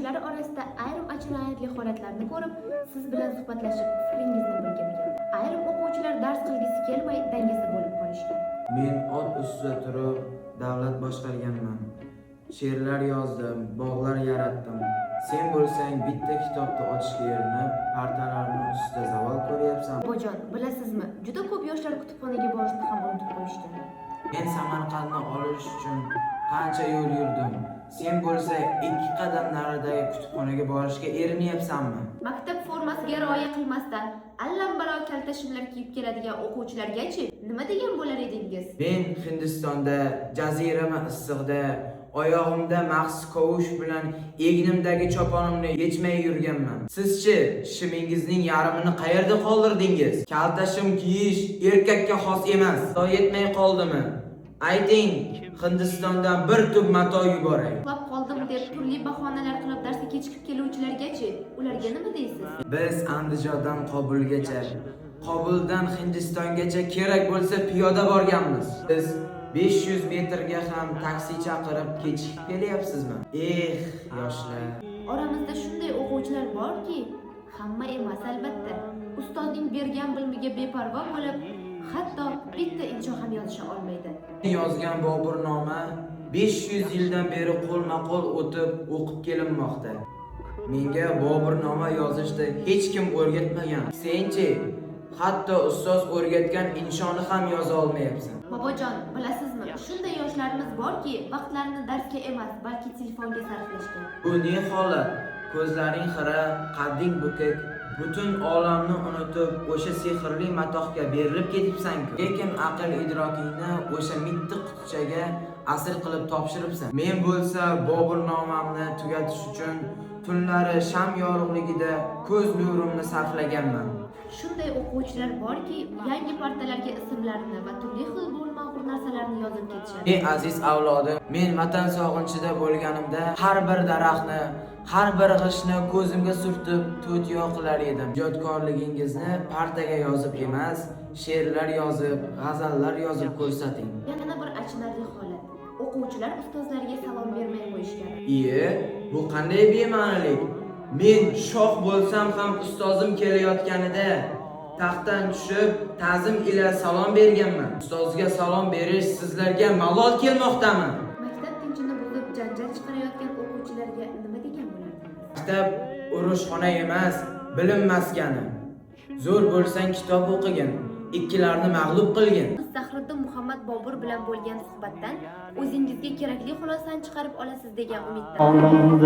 O'quvchilari orasida ayrim achinarli holatlarni ko'rib, siz bilan suhbatlashib, fikringizni bilgim keldi. Ayrim o'quvchilar dars qilgisi kelmay, dangasa bo'lib qolishgan. Men ot ustida turib davlat boshqarganman. She'rlar yozdim, bog'lar yaratdim. Sen bo'lsang bitta kitobni ochishga erinib, partalarni ustida zavol ko'ryapsan. Bobojon, bilasizmi, juda ko'p yoshlar kutubxonaga borishni ham unutib qo'yishgan. Men Samarqandni olish uchun qancha yo'l yurdim. Sen bo'lsa 2 qadam naridagi kutubxonaga borishga erinyapsanmi? Maktab formasiga rioya qilmasdan, allambalo kalta shimlar kiyib keladigan o'quvchilargachi nima degan bo'lar edingiz? Men Hindistonda jazirama issiqda oyog'imda maxsus kovush bilan egnimdagi choponimni yechmay yurganman. Sizchi shimingizning yarmini qayerda qoldirdingiz? Kalta shim kiyish erkakka xos emas. Mato yetmay qoldimi? Ayting, Hindistondan bir tub mato yuboray. Uxlab qoldim deb turli bahonalar qilib darsga kechikib keluvchilargachi, ularga nima deysiz? Biz Andijondan Qobulgacha, Qobuldan Hindistongacha kerak bo'lsa piyoda borganmiz. Siz 500 metrga ham taksi chaqirib kechikib kelyapsizmi? Eh, yoshlar. Oramizda shunday o'quvchilar borki, hamma emas albatta, ustozning bergan bilimiga beparvo bo'lib, hatto bitta insho ham yozisha olmaydi. Yozgan Boburnoma 500 yildan beri qo'lma-qo'l o'tib o'qib kelinmoqda. Menga Boburnoma yozishni hech kim o'rgatmagan. Senchi, hatto ustoz o'rgatgan inshoni ham yoza olmayapsan. Bobojon, bilasizmi, shunday yoshlarimiz borki, vaqtlarini darsga emas, balki telefonga sarflashgan. Bu ne holat? Ko'zlaring xira, qadding bukik, butun olamni unutib, o'sha sehrli matohga berilib ketibsan-ku. Lekin aql idrokingni o'sha mitti qutichaga asir qilib topshiribsan. Men bo'lsa Boburnomamni tugatish uchun tunlari sham yorug'ligida ko'z nurimni sarflaganman. Shunday o'quvchilar borki, yangi partalarga ismlarini va turli xil bo'lmag'ur narsalarni yozib ketishadi. Ey aziz avlodim, men vatan sog'inchida bo'lganimda har bir daraxtni, har bir g'ishtni ko'zimga surtib to'tiyo qilar edim. Ijodkorligingizni partaga yozib emas, she'rlar yozib, g'azallar yozib ko'rsating. Yana bir achinarli holat. O'quvchilar ustozlarga salom bermay qo'yishgan. Iye, bu qanday bema'nilik? Men shoh bo'lsam ham ustozim kelayotganida taxtdan tushib ta'zim ila salom berganman. Ustozga salom berish sizlarga malol kelmoqdami? Maktab tinchini buzib janjal chiqarayotgan o'quvchilarga nima degan bo'lardingiz? Maktab urushxona emas, bilim maskani. Zo'r bo'lsang kitob o'qigin, ikkilarni mag'lub qilgin. Zahiriddin Muhammad Bobur bilan bo'lgan suhbatdan o'zingizga kerakli xulosani chiqarib olasiz degan umiddaman. Olindim.